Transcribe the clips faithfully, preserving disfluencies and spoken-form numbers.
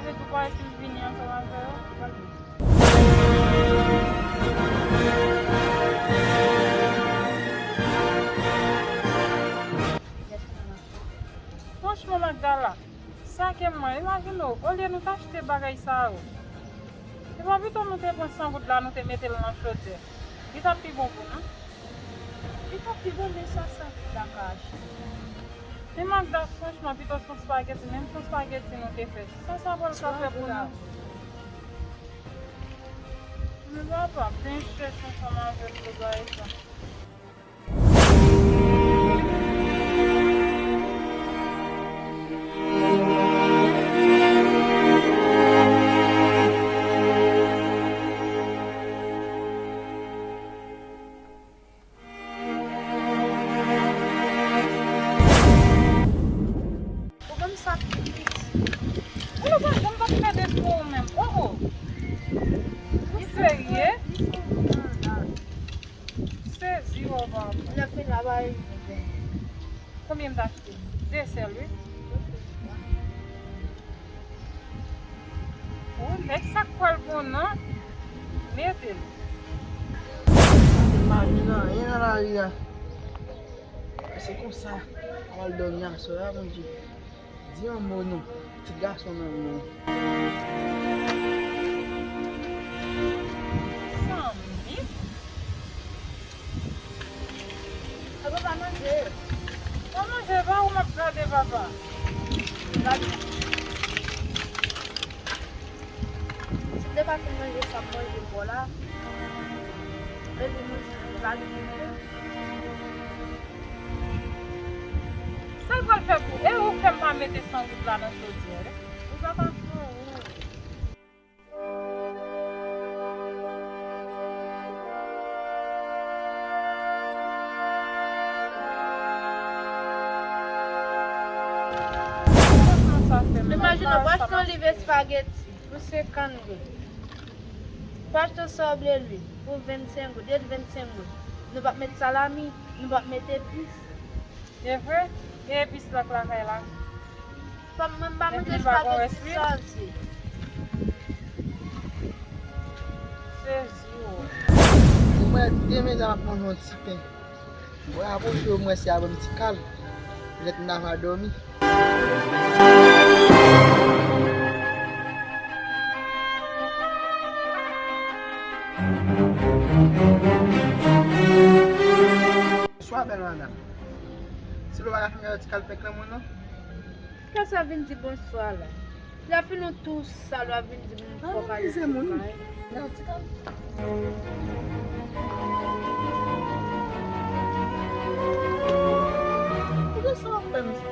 Ou pa wè si m vini ansanm avè w? Franchman, Magdala, sa ke mwen, imajine w, olye nou t achte bagay sa yo, e pa pito nou te pran san goud la, nou te mete l nan chodyè. Li t ap pi bon pou nou. Li t ap pi bon, men sa san goud la ka achte. Men Magda, franchman, pito se yon spageti, menm se yon spageti nou te fè, sa sa pral ka fè pou nou? Men papa, byen chèche ansanm avè m pou bagay sa. Ou menm sa pi piti. Ou nou pa janm pa fè de pou ou menm. Oh, oh. Ou serye? Sezi, wè, papa. Lè fini la, ba li. Konbyen m t achte? De sèl, wi. Ou nèg sa k kwè l bon nan, mete l. Imajine anyen nan lari a. Se konsa, al dòmi aswè a, Bondye. Di yon mo non, ti gason nan non. Sanmi? Papa, pa manje. Pa manje, pa ou m ap gade, papa. Gade. Si m te pa fin manje sa m manje bò la, epi mwen, m pa gen manje. Sa l pral fè pou ou? E ou k fè m pa mete san goud la nan chodyè, wi. Ou pa ka fè anyen. Imajine w pa achte yon liv espageti pou senkant goud. Pa achte sa w vle lwi pou vennsenk goud, e vennsenk goud. Nou p ap met salami, nou p ap met epis. E vre? E epis la k lakay la? Fòk mwen pa manje espageti sòsi. Sezi o. Mwen demen m ap manje yon ti pen. Mwen rapwoche w, mwen se avè m ti kal. Petèt m ta va dòmi. Bonswa, bèl madanm. Si w pa ka fin gade ti kal penk lan mwen non. Kisa sa vin di bonswa la? Lè fini w tou sal w ap vin di m fò w pale ti kal. Gade ti kal. Poukisa w ap fè m sa?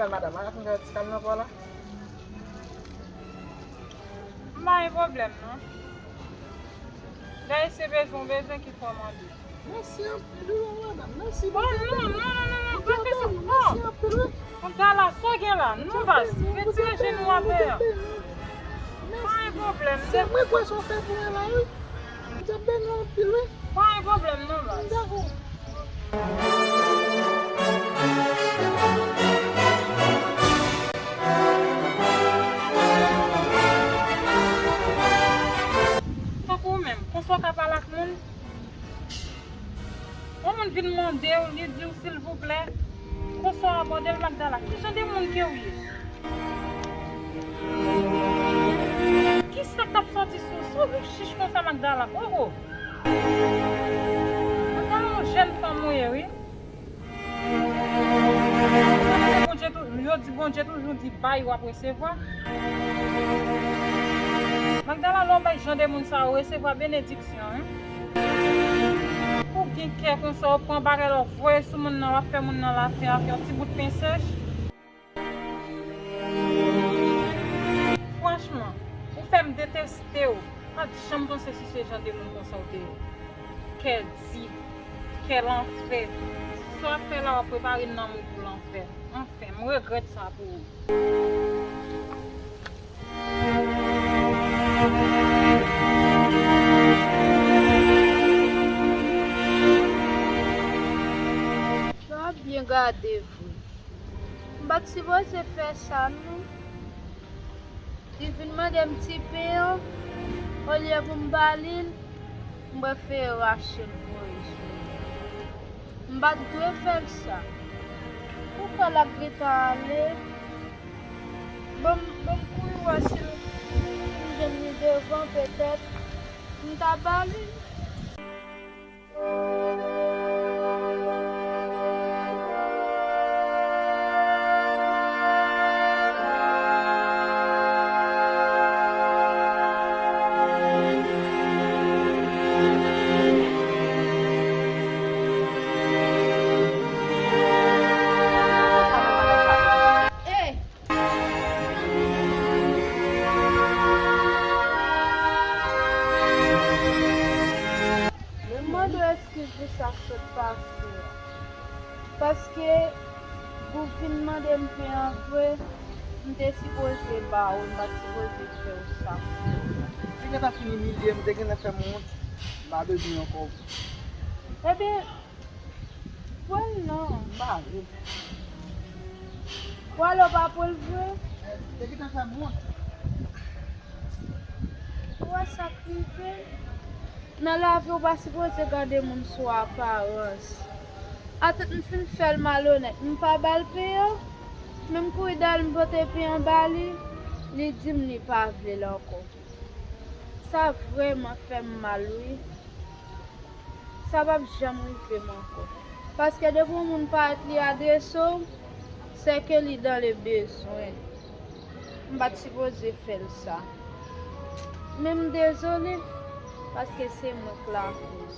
Bèl madanm, a fin gade ti kal nan pa w la. M pa gen pwoblèm non. Dayè se bezwen w bezwen ki fè w mande. Mèsi anpil wi madanm, mèsi. Bon, non, non, non, non, non, pa fè sa. Mèsi anpil wi. Magdala, sa w gen la? Non baz, retire jenou w atè a. Pa gen pwoblèm. Se mwen kwè sa w fè pou mwen la wi. Bondye beni w anpil wi. Pa gen pwoblèm non baz. Dakò. Tankou ou menm, konsa w ka pale ak moun? Yon moun vin mande w, li di w silvouplè, konsa w abòde l, Magdala. Ki jan de moun ke w ye? Kisa k t ap sòti sou, sou ou chich konsa, Magdala? Oh, oh. Magdala, yon jèn fanm ou ye, wi. Bondye tou, yo di Bondye toujou di bay, w ap resevwa. Magdala, lè w bay jan de moun sa yo, resevwa benediksyon, wi. Ou gen kè konsa, w pran bagay la, w voye sou moun nan, w ap fè moun nan lafen ak yon ti bout pen sèch. Franchman, ou fè m deteste w. Pa t janm panse si se jan de moun konsa w te ye. Kè di, kè lanfè. Sa w ap fè la, w ap prepare nanm ou pou lanfè. Anfen, m regrèt sa pou ou. Sa w ap byen gade vre. M pa t sipoze fè sa, non. Li vin mande m ti pen an, olye pou m ba li l, m prefere rache l voye sou li. M pa t dwe fè l sa. Poukwa l ap gentan ale? Ban m, ban m kouri wè si m jwenn li devan, petèt m ta ba li l. Hey! Mwen mande w eskiz pou sa k sot pase a. Paske ou vin mande m pen an vre, m te sipoze ba ou, m pa t sipoze fè w sa. Ou gentan fin imilye m, ou te gentan fè m wont, m pa bezwen ankò. Ebyen, pran l non. M pa vle. Ou ale w pa pran l vre? Ou te gentan fè m wont. Ou wè sa k rive? Nan lavi, ou pa sipoze gade moun sou aparans. Atann m fin fè l malonèt, m pa ba l pen an. Men m kouri dèyè l, m pote pen an ba li. Li di m li pa vle l ankò. Sa vrèman fè m mal, wi. Sa p ap janm rive m ankò. Paske depi yon moun parèt li adrese w, se ke li dans le besoin. M pa t sipoze fè l sa. Men m dezole, paske se mwen k lakoz.